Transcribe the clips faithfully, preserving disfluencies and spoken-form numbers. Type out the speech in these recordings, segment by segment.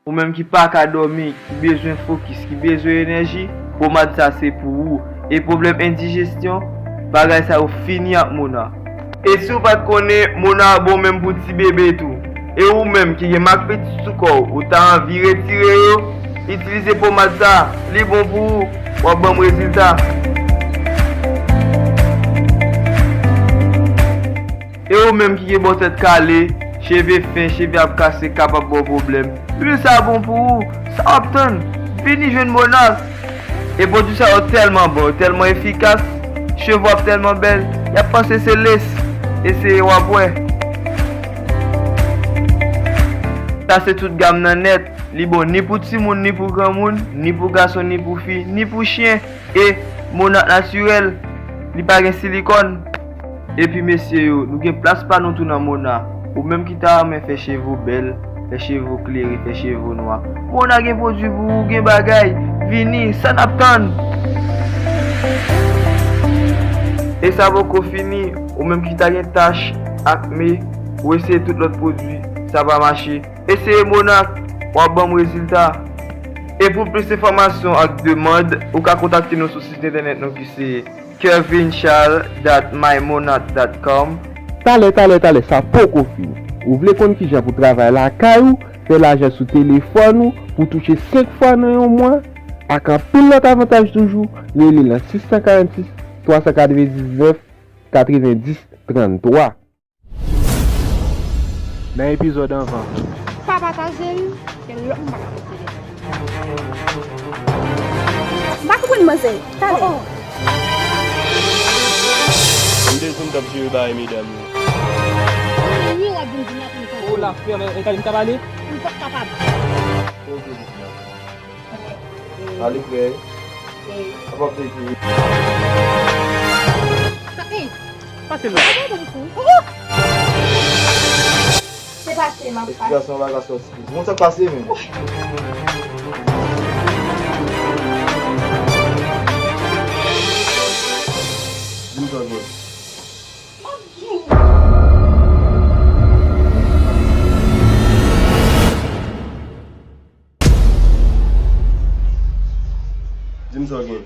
Ou menm ki pa ka dòmi, ki bezwen fokis, ki bezwen enèji, pomad sa se pou ou. E pwoblèm endijesyon, bagay sa yo fini ak Mona. E si w pa t konnen, Mona bon menm pou ti bebe tou. E ou menm ki gen mak piti sou kò w, ou ta anvi retire yo, itilize pomad sa, li bon pou ou, w ap ban m rezilta. E ou menm ki gen bò tèt kale, cheve fen, cheve ap kase, kapab ba w pwoblèm. Lwil sa bon pou ou, sa w ap tann? Vini jwenn Mona. E pwodui sa yo tèlman bon, yo tèlman efikas, cheve w ap tèlman bèl, y ap panse se lès. Eseye w ap wè. Sa se tout gam nan nèt. Li bon ni pou timoun, ni pou granmoun, ni pou gason, ni pou fi, ni pou chen. E Mona natirèl, li pa gen silikòn. Epi mesye yo, nou gen plas pa nou tou nan Mona. Ou menm ki ta renmen fè cheve w bèl, fè cheve w klere, fè cheve w nwa, Mona gen pwodui pou ou, gen bagay. Vini, sa n ap tann? E sa poko fini, ou menm ki ta gen tach, akne, ou eseye tout lòt pwodui, sa pa mache. Eseye Mona, w ap ban m rezilta. E pou plis enfòmasyon ak demann, ou ka kontakte nou sou sit entènèt nou ki se kevin charles dot my monat dot com. Talè, talè, talè, sa poko fini. Ou vle konn kijan pou travay lakay ou, fè lajan sou telefòn ou, pou touche senk fwa nan yon mwa, ak anpil lòt avantaj toujou, rele nan sis san karannsis, twa san katrevendiznèf, katrevendis, tranntwa. Nan epizòd anvan. Pa pataje l, gen lòt moun pa ka posede. M pa konprann manzè. Talè. Oh, oh. M te di m t ap jere bagay medam yo. Wi, w ap vin di m la pou m konprann. Oh, la frè, men, men, m ka pale? M p ap kapab. Ok, ok. Ale frè. Apa fè ki. Sa, eh. Pase lwen. Se pase, m ap pase. Esplikasyon pa ka sòti. Bon, sa k pase menm? Di m sa gen. M ap di w. Di m sa w gen.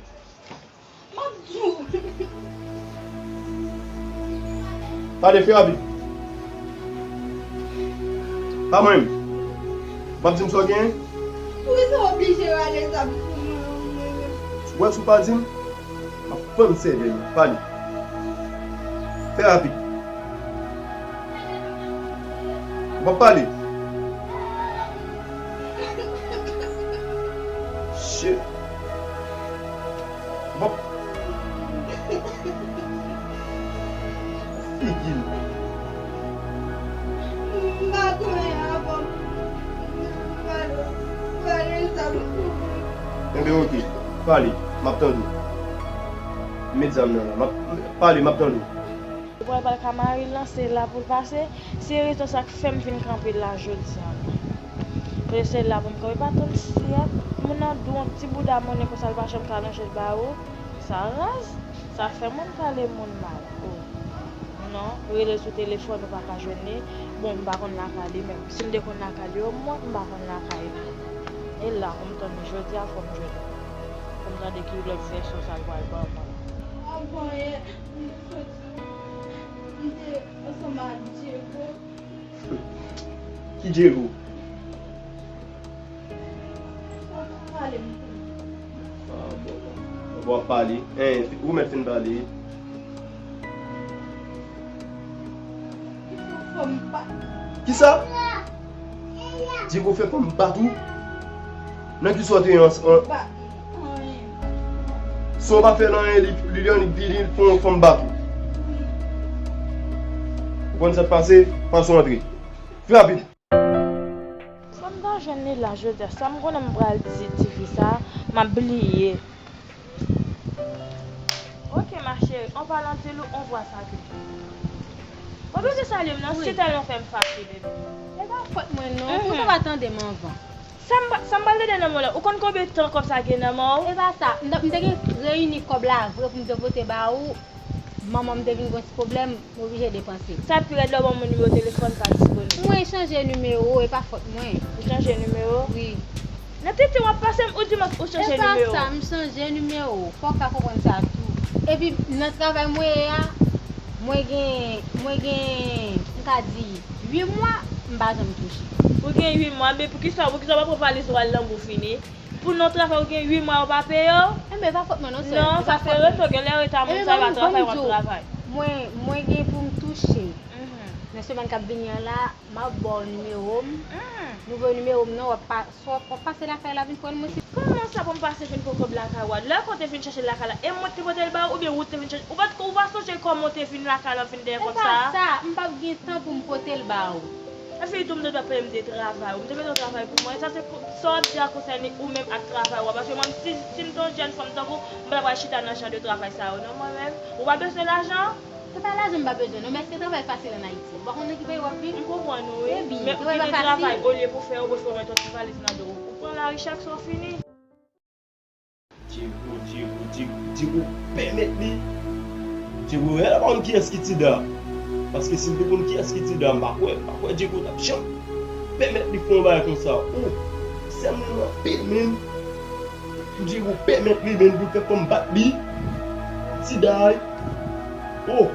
M ap di w. Pale, fè rapid. Pa mwen menm. W ap di m sa w gen? Poukisa w oblije rale zam sou mwen, mwen menm? Wè, si w pa di m, m ap fann sèvèl ou. Pale. Fè rapid. Ou p ap pale? Shit. Ou p ap figi l. M pa konnen avan m pale, pale sa m konnen. Enben, oke. Pale. M ap tande w. Met zam nan la. M ap, pale, m ap tande w. Pou l pral ka mari l lan, se la pou l pase. Se rezon sa k fè m vin kanpe la jodi a la. Paske se la pou m kanpe. Pa tann syèt, moun nan di w yon ti bouda monnen konsa, l pa janm ka lonje l ba ou. Sa raz. Sa fè moun pale moun mal. Oh. Non, rele l sou telefòn, ou pa ka jwenn li. Bon, m pa konn lakay li menm. Si m te konn lakay li, omwen, m pa konn lakay li. E la pou m tann li jodi a, fò m jwenn li. Fò m tande ki lòt vèsyon sa l pral ban mwen. Avan yè, m soti, m te ansanm ak Diego. Ki Diego? Sa pa pale m tou. Ah, bon. W ap pale. Hein, ou mèt fin pale. Kisa? Diego fè fanm bat ou? Nan kisa w te ye an, an? San w pa fè nan anyen, li, li, li annik vini, li fè yon fanm bat ou. Ou konn sa k pase? Pase w antre. Pi rapid. Fanm ta jwenn li la jodi a. Sa m konnen m pral di tifi sa, m ap bliye. Ok, ma chérie, en parlant de loup, on voit ça demain. Mwen bezwen salye m non, si tèlman fè m fache, bebe. E pa fòt mwen non, poukisa w pa tande m anvan? Sa m, sa m pral tande nan men w la, ou konn konbyen tan kòb sa gen nan men w? E pa sa, m t ap, m te gen reyini kòb la vre pou m te pote ba ou. Manman m te vin gen yon ti pwoblèm, m oblije depanse. Sa pi rèd lè w ban m yon nimewo telefòn pa disponib. Mwen chanje nimewo, e pa fòt mwen. Ou chanje nimewo? Wi. Nan tenten w ap pase m, ou di m ou chanje nimewo. E pa sa, m chanje nimewo. Fò w ka konprann sa tou. Epi, nan travay mwen ye a, mwen gen, mwen gen, m ka di, uit mwa, m pa janm touche. Ou gen uit mwa, men poukisa, poukisa w pa pran valiz ou al nan gou fini? Pou non travay ou gen uit mwa yo pa peye w? Enben, e pa fòt mwen non, sè. Non, sa se reto, gen lè reta moun sa e pa travay w ap travay. Mwen, mwen gen pou m touche. Nan semèn k ap vini an la, m ap ba w nimewo m. Nouvo nimewo m nan, w ap pa, w ap pase lakay la vin pran mwen si. Kòman sa pou m pase vin pran kòb lakay ou a? Lè kote vin chèche l lakay la, e mwen ki te pote l ba ou, oubyen ou te vin chèche? Ou pa t, ou pa sonje kòman w te vin lakay la, vin dèyè kòb sa a? E pa sa, m p ap gen tan pou m pote l ba ou. Epi tou m te dwe ap pale m de travay ou. M te mete yon travay pou mwen. Sa se sa w ap di a konsène ou menm ak travay ou a. Paske mwen, si, si m te yon jèn fanm tankou w, m pa t ap pral chita nan jan de travay sa yo non, mwen menm. Ou pa bezwen lajan? Se pa lajan m pa bezwen non, men èske travay fasil ann Ayiti? Ou pa konnen ki peyi w ap viv? M konprann ou, wi. Men ou kite travay olye pou fè, ou prefere w mete yon ti valiz nan do w. Ou pran lari chak swa w fini. Diego, Diego, Diego, Diego pèmèt li. Diego, e la pa konn kiyès ki Tida. Paske si l te konn kiyès ki Tida, m pa kwè, m pa kwè Diego t ap janm pèmèt li fè yon bagay konsa. Oh, sè m renmen anpil, men Diego pèmèt li, men pou l fè fanm bat li. Tida, oh,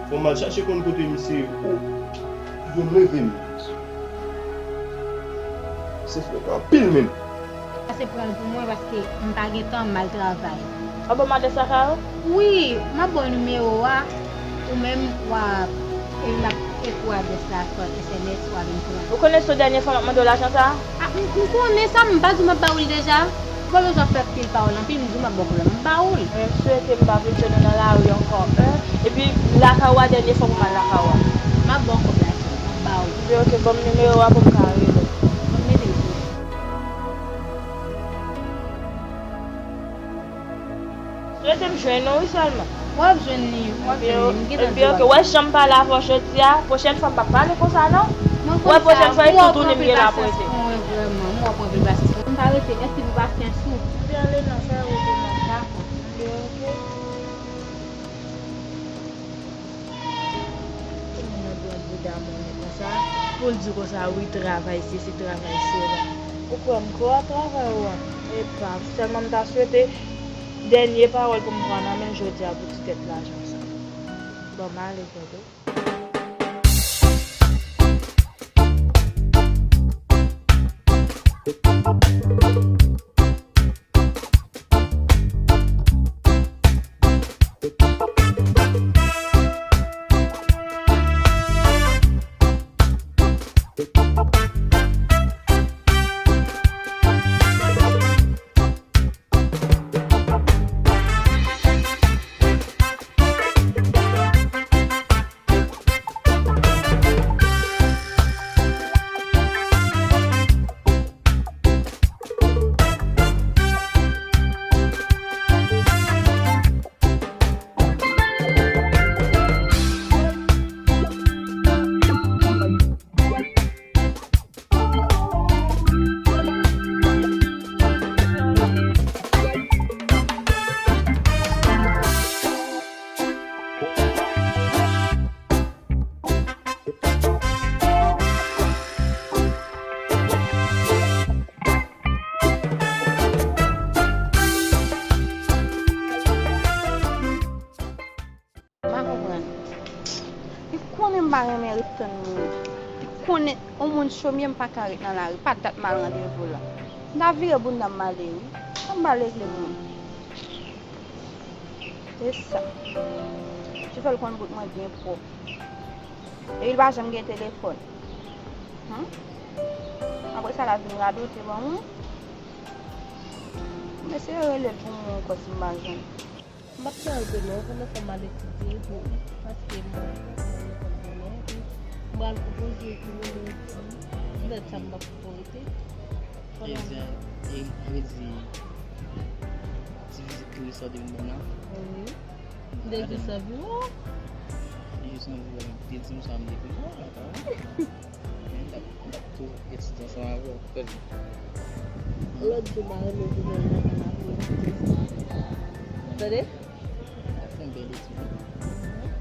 fò m al chache konn kote misye ye. Oh, Diego m reve m. Se frèt anpil, men. Pase pran l pou mwen paske m pa gen tan, m al travay. W ap ban m adrès lakay ou? Wi, m ap ba w nimewo a, ou menm w ap, e m ap ekri w adrès la swa S M S, w a vin pran. Ou konnen se dènye fwa m ap mande w lajan sa a? A, m, m konnen sa, m pa di w m ap ba ou l deja? Ou pa bezwen fè pil pawòl anpil, m di w m ap ba w pwoblèm, m ap ba ou l. Men m swete m pa vin jwenn ou nan lari ankò, en. Epi lakay ou a, dènye fwa pou m al lakay ou a. M ap ba w kòb la, m ap ba ou l. Ebyen, oke, ban m nimewo a pou m ka rele w. Ban m rele w tou. Swete m jwenn ou, wi, sèlman. W ap jwenn li, w ap jwenn li. M gentan di w. Ebyen, oke, w wè jan m pale avè w jodi a, pwochèn fwa m p ap pale konsa, non. W wè, pwochèn fwa, e tou tounen m gen la pou rete. Mwen vrèman, mwen pran anpil pasyans. M pa rete, mèsi pou pasyans ou. Ebyen, ale non, fè wout ou non. Dakò. Ebyen, oke. Pou moun nan pran bouda monnen konsa, pou l di konsa, wi, travay sesi, travay sela. Ou kwè m kwè w a travay ou a? Epa, sèlman m ta swete dènye pawòl pou m pran nan men l jodi a pou ti tèt lajan sa. Bon, m ale, tande. M pa konprann. Li konnen m pa renmen ret tann moun. Li konnen yon moun chomye m pa ka ret nan lari. Pa dat m al randevou la. M ta vire bounda m ale wi. Sa m pral regle moun. Se sa. Ki fè l konn bout mwen byen pwòp. Epi l pa janm gen telefòn. Hmm? Apre sa l ap vin radote ban mwen. M eseye rele l pou mwen ankò si m pa jwenn. M p ap travay demen, ou konnen fò m al etidye tou, paske m pral lekòl demen, epi m pral konpoze pou mwen, lè sa m p ap ko rete. Fò n al. Egzak, e, sa vle di, ti vizit touris sa w te vin ban m nan? Wi. Li te jis anvi wè w. Li jis anvi wè m. Li te di m sa m te vin wè w, pa wè. Men m t ap, m t ap tou etidye ansanm avè w, tande. Lòt jou, m a rele w pou mwen nan kanapé. Tande? M ap fè yon bèl etid.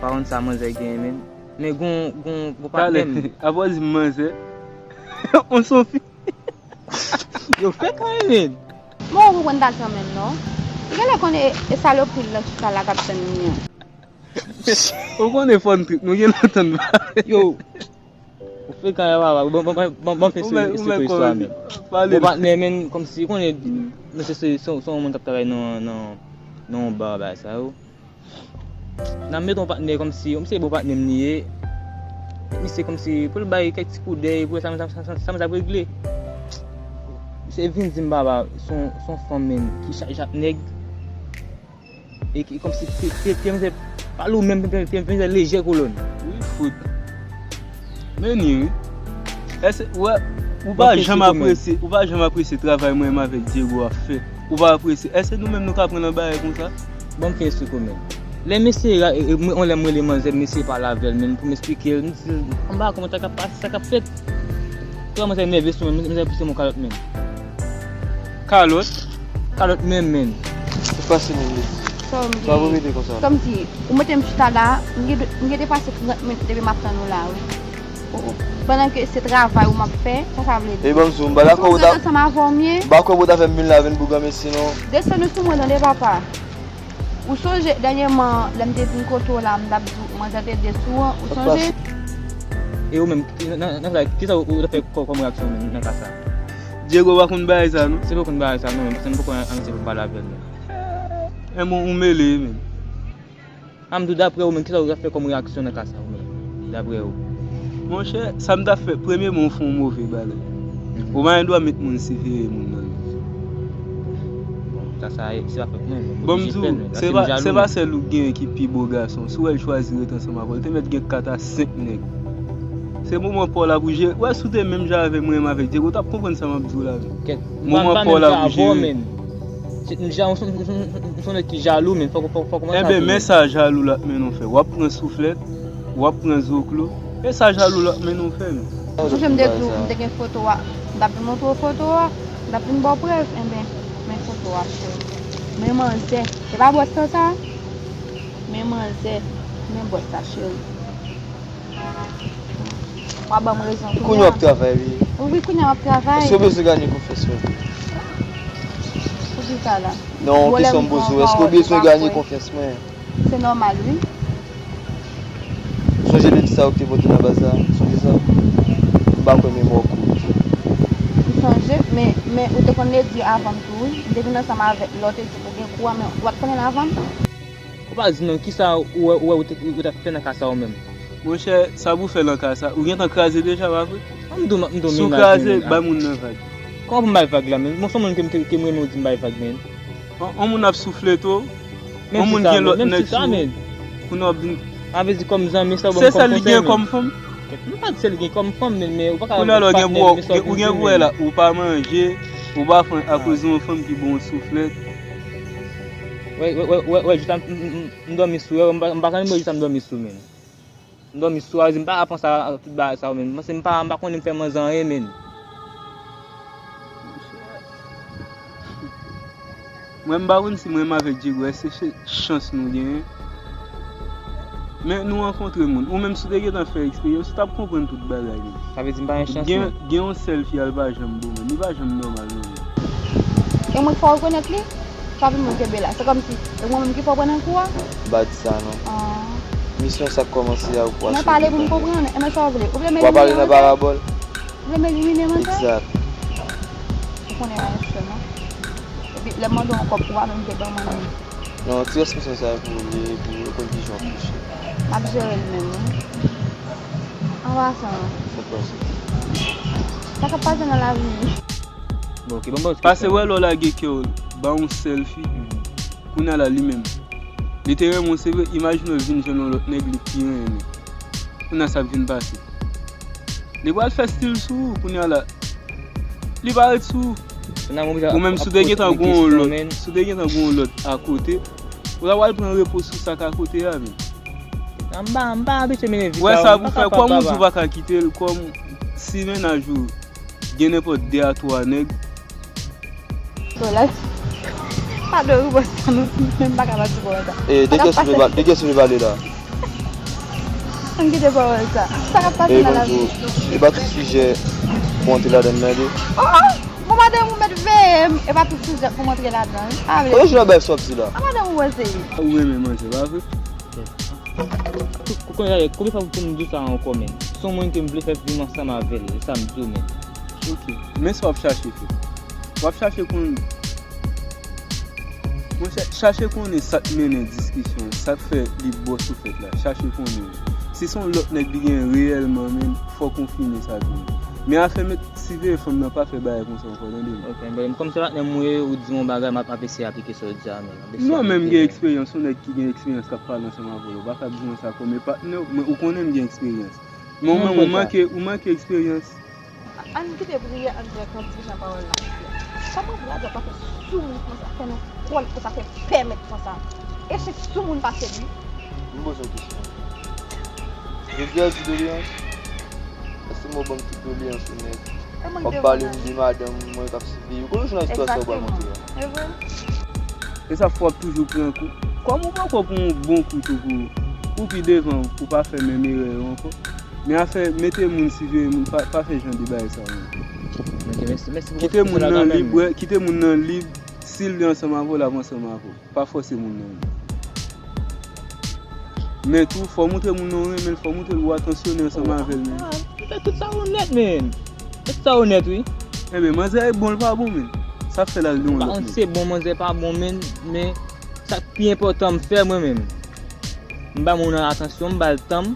pa konn sa manzè genyen, men. Men gon, gon, gon patnè m. Talè, apre w di m manzè, on son fi. Yo, fè kanmenm, men. Mwen konprann dat kanmenm, non. Ou genlè konnen e salopri l lan chita la k ap tann li an. Ou konnen fòn trip, nou gen lontan n pa. Yo, ou frekan, papa. Bon, bon, bon, bon, fè sou, sou istwa, men. Bon, patnè, men, kòmsi, ou konnen, misye se, se, se yon moun k ap travay nan, nan, nan yon ba, bagay sa yo. N a met yon patnè kòmsi, misye bon patnè m li ye. Misye kòmsi, pou l bay kèk ti koudèy, pou sa, sa, sa, sa, sa m t ap regle. Misye vin di m, papa, se yon, se yon fanm, men, ki chaje ak nèg. E ki kòmsi pye, pye, pye misye pa lou menm, pye, pye, pye misye lejè kolòn. Wi, fout. Men ni, wi. Èske, ou wè, ou pa janm apresye, ou pa janm apresye travay mwen menm avèk Diego ap fè. Ou pa apresye. Èske nou menm nou ka pran nan bagay konsa? Ban m fè sou komè. Lè mesye, e, e, mwen, yon lè m rele manzè, mesye pale avè l, men pou m esplike l, m di l, m pa konn sa k ap pase, sa k ap fèt. Kòman sa nève sou mwen, mwen, mwen pouse mon kalòt menm. Kalòt? Kalòt menm, menm. Se fasil menm li. Sa w di? Sa w rete konsa? Kòmsi, ou mete m chita la, m gen, m gen depase trant minit depi m ap tann ou la, wi. Pandan ke se travay ou m ap fè, sa sa vle di? E ban m di w, m pa dakò pou ta, m pa kwè pou ta fè m vin la vin pou granmesi non. Desann ou sou mwen tande papa. Ou sonje dènyèman lè m te vin kote w la, m t ap di w manzè te de sou an, ou sonje? E ou menm, nan, nan, nan, kisa ou, ou t ap fè kò-, kòm reyaksyon nan, nan ka sa? Diego pa konn bagay sa non. Se pa konn bagay sa non, men paske m poko ann se pou m pale avè l non. Enben ou mele wi menm. A m di w daprè ou menm, kisa ou t ap fè kòm reyaksyon nan ka sa ou menm? Daprè ou? Monchè, sa m t ap fè, premyèman ou fè yon move bagay. Ou pa gen dwa met moun sifere moun nan men. Bon, sa, sa, se pa fòt mwen, men m oblije fè l, men. Paske m jalou, men. Bon, m di w, se pa, se pa sèl ou k genyen ki pi bo gason. Si w wè l chwazi ret ansanm avè w, li te mèt gen kat a senk nèg. Se moman pa w la pou jere. Wè, si w te menm jan avè mwen, menm avèk Diego, ou t ap konprann sa m ap di w la, men. Kèt, m pa, m pa menm jan avè w, men. Se, m ja-, m se, m se, m se yon nèg ki jalou, men fòk, fòk, fòk ou konprann sa tou, men. Enben, men sa jalou la ap mennen w fè. W ap pran souflèt, w ap pran zoklo. E sa jalou la ap mennen w fè, men. Ou sonje m te di w, m te gen foto a, m t ap vin montre w foto a, m t ap vin ba w prèv, enben, men foto a, cheri. Men manzè, se pa bòs lan sa? Men manzè, men bòs la, cheri. W ap ban m rezon kounye a. Kounye a w ap travay, wi. Wi, kounye a m ap travay. Èske w bezwen ganye konfyans mwen? Poukisa la? Non, kesyon m poze w, èske w bezwen ganye konfyans mwen? Se nòmal, wi. Ou sonje ledi sa yo ki te pote nan baz la? Ou sonje sa? M pa kwè memwa w kout. M sonje, men, men ou te konn ledi avan m tou, wi. M te vin ansanm avèk lè w te di m ou gen kou a, men w pa t konnen l avan m. Ou pa di non, kisa ou wè, ou wè, ou te, ou t ap fè nan ka sa ou menm? Monchè, sa pou fè nan ka sa? Ou gentan kraze deja, pa vre? An m di w, m di w menaj mwen, men. Si w kraze, bay moun nan vag. Kòman pou m bay vag la, men? Bon, se yon moun ke m te, ke m renmen ou di m bay vag, men. On, on moun ap souflete w, on moun gen lòt nèg sou ou. Kounye a w ap vin. A vle di kòm zanmi, sa w ban m kòm konsèy, men. Se sèl li gen kòm fanm? M pa di sèl li gen kòm fanm, men, men ou pa ka patnè m, men sa w gen, ou gen pou wè la, ou pa manje, ou pa fon akoz yon fanm ki ba w souflèt. Wè, wè, wè, wè, wè, jis a m, m, m, m dòmi sou, wè, m pa, m pa ka menm wè jis a m dòmi sou, men. M dòmi sou a, m pa ka panse a tout bagay sa yo, men. Paske m pa, m pa konnen m fè manzè anyen, men. Monchè. Mwen, m pa konn si mwen menm avèk Diego, èske se chans nou genyen? Men nou rankontre moun. Ou menm, si w te gentan fè eksperyans, ou t ap konprann tout bagay, men. Sa vle di m pa gen chans, gen, non? Gen yon sèl fi a, l pa janm bon, men li pa janm nòmal, non, men. E mwen k fè w rekonèt li? Sa vin mwen kenbe la. Se kòmsi, e mwen menm ki fè w pran nan kou a? M pa di sa, non. Ah. Misyon sa k kòmanse a, ou pral... Mwen pale pou m konprann. E men sa w vle? Ou vle m elimine manzè? Ou vle m elimine manzè? Egzak. Ou konnen ayisyen, non? Epi, lè m mande w yon kòb, ou pa menm te ban mwen li. Non, ti rès misyon sa pou li, pou yo konn kijan w ap touche. M ap jere l menm, wi. An pasan. Fòk pase. Sa k ap pase nan lavi? Bon, ok, bon, bon, pase wè lè w lage kè w ba yon sèl fi. Kounye a la, li menm, li te renmen w, se vre, imajine w vin jwenn yon lòt nèg, li pi renmen. Kounye a, sa k vin pase? Li pral fè stil sou ou, kounye a la, li pa ret sou ou. Ou menm, si w te gentan gen yon lòt, si w te gentan gen yon lòt akote, ou ta pral pran repo sou sa k akote a, men. M pa, m pa abitye mennen vi pa w, m pa kapab, papa. Wè sa pou fè, kòm ou di w pa ka kite l, kòm si mennaj ou gen nenpòt de a twa nèg. Bon, la, pa de wi, bòs, sa nou menm pa ka pati bò sa. E, de kiyès ou vle pale, de kiyès ou vle pale la? Ann kite pawòl sa. Sa k ap pase nan lavi? E, bon, e pa tout sijè pou antre ladan l, tande. Oh, oh! Bon, madanm, ou mèt veye m. E pa tout sijè pou m antre ladan l. Kote jounen bay sa w ap di la? A, madanm, ou wè se li. Ou renmen manzè, pa vre? Kou-, kou-, konbyen fwa pou m di w sa ankò, men? Se yon moun ke m vle fè viv ansanm avè l, e sa m di w, men. Ok. Men sa w ap chache fè. W ap chache konn, monchè, chache konnen sa k mennen diskisyon, sa k fè li bò sou fèt la. Chache konnen. Si se yon lòt nèg li gen reyèlman, men fòk ou fini sa tou. Men afè met siveye fanm nan, pa fè bagay konsa ankò, tande m. Ok, men kòm se patnè m ou ye, ou di m yon bagay, m ap, m ap eseye aplike sa w di a, men. Non, men m gen eksperyans, yon nèg ki gen eksperyans k ap pale ansanm avè w, ou pa ka di m sa kòm e patnè w, men ou konnen m gen eksperyans. Men ou menm, ou manke, ou manke eksperyans. Ann kite priyè, ann fè kantik jan pawòl la di a. Kòman pou radyo ap pase sou moun konsa, fè nan kò l konsa, fè pèmèt konsa? Echèk sou moun pase li. M poze yon kesyon. Jodi a, jou doleyans. Èske m ban m tout doleyans ou nèt? W ap pale m de madanm mwen k ap siveye. Ou konnen jounalis sa w pral montre a. Egzakteman. E vre. E sa fò w ap toujou pran kou. Kòm ou poko pran yon bon kou tou pou, pou pi devan, pou pa fè menm erè yo ankò. Men afè mete moun siveye moun, pa, pa fè jan de bagay sa yo, non. Ok, mèsi, mèsi pou konsèy la kanmenm. Kite moun nan lib, kite moun nan lib, si l vle ansanm avè w, l ap ansanm avè w. Pa fòse moun nan, non. Men tou, fò w montre moun nan w renmen l, fò w montre l ou atansyonnen ansanm avè l, men. Ah, m fè tout sa onèt, men. Tout sa onèt, wi. Enben, manzè e bon, l pa bon, men. Sa fè l al de yon lòt nèg. M pa konn si se bon, manzè pa bon, men, men sa k pi enpòtan m fè mwen menm. M ba moun nan atansyon, m ba l tan m,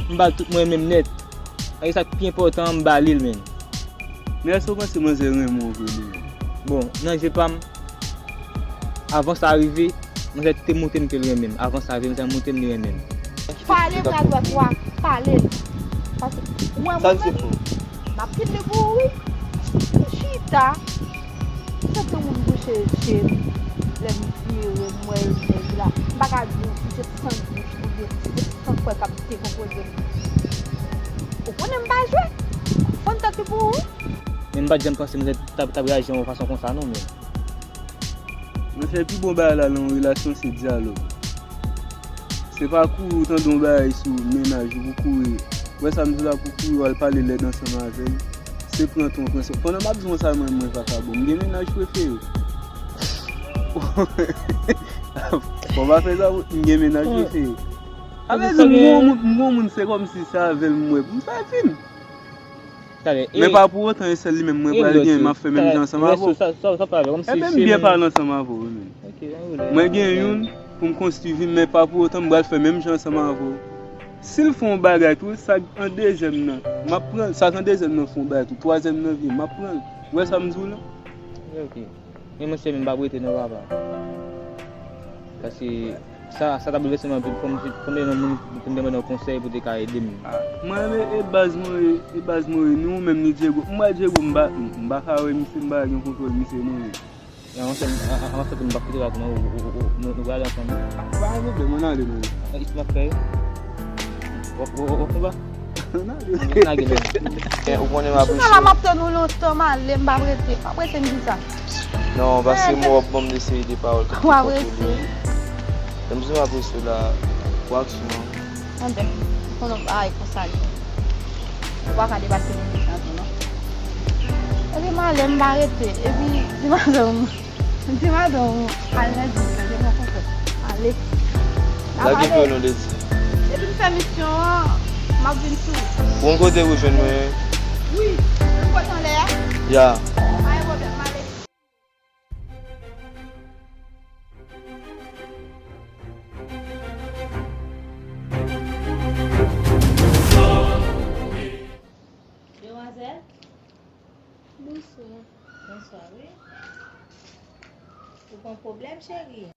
m ba l tout mwen menm nèt. E sa k pi enpòtan, m ba li l menm. Men èske w panse manzè renmen w vre li menm? Bon, nan je pa m, avan sa rive, manzè te montre m ke l renmen m. Avan sa rive, manzè montre m li renmen m. Pale bra dwat ou a, pale l. Paske ou wè mwen menm, m ap kite l pou ou wi. Chita. M santi yon moun bouche je m lè m vire m wè nèg la. M pa ka di w si se sant bouch oubyen si se sant kò k ap dekonpoze m. Ou konnen m pa jwe. Fon tèt li pou ou. Men m pa t janm panse m t ap, t ap reyaji yon fason konsa non, men. Monchè, pi bon bagay la nan yon relasyon se dyalòg. Se pa kouri ou tande yon bagay sou mennaj ou pou kouri. Ou wè sa m di w la, pou kouri w al pale lèd ansanm avè l. Se pran tan w pran san w. Pandan m ap di w sa, mwen, mwen vakabon. M gen mennaj prefere. Fò w pa fè sa, m gen mennaj prefere. Sa vle di m gon moun, m gon moun, se kòmsi se avè l m wè pou m fè fim. Men pa pou otan e sèl li menm mwen pral gen, m ap fè menm jan ansanm avè w. Enben m byen pale ansanm avè w wi menm. Mwen gen youn pou m konstwi vi m, men pa pou otan m pral fè menm jan ansanm avè w. Si l fè yon bagay tou, sa k an dezyèm nan, m ap pran l. Sa k an dezyèm nan fè yon bagay tou, twazyèm nan vini, m ap pran l. Ou wè sa m di w la? Men monchè, men m p ap rete non, papa. Paske sa, sa t ap boulvèse m anpil. Fò m, fò m te nan moun pou m te mande yon konsèy pou te ka ede m. Mwen, e, e baz mwen, e, e baz mwen, ni ou menm, ni Diego. M wè Diego, m pa, m pa ka wè misye, m pa gen kontwòl misye non, men. An, an, an, an, an, m p ap kite w ak non, nou, nou, nou, nou prale ansanm. Pa gen pwoblèm, ann ale, non. Sa w ap fè yo? W ap, w ap, w ap konba? Ann ale. Ann lage, non. Ou konnen m apresye. Jounalis la, m ap tann ou lontan, m ale, m p ap rete. M p ap rete, m di sa. Non, paske mwen w ap ban m de seri de pawòl k ap konpòte w. Lè m di m apresye w la, w ak sou mwen. Tande m, ou konn yon bagay konsa li ye. Ou pa ka depase limit lan tou non. Epi m ale, m pa rete. Epi di madanm, di madanm, al nan djis la, se mwen konprann. Ale. Lage pye w non, Dezi. Depi m fè misyon an, m ap vin sou ou. Ou konn kote pou jwenn mwen? Wi, ou konn kote anlè a? Ya. Pa gen pwoblèm, m ale. Demwazèl? Bonswa. Bonswa, wi. Ou gon pwoblèm, cheri?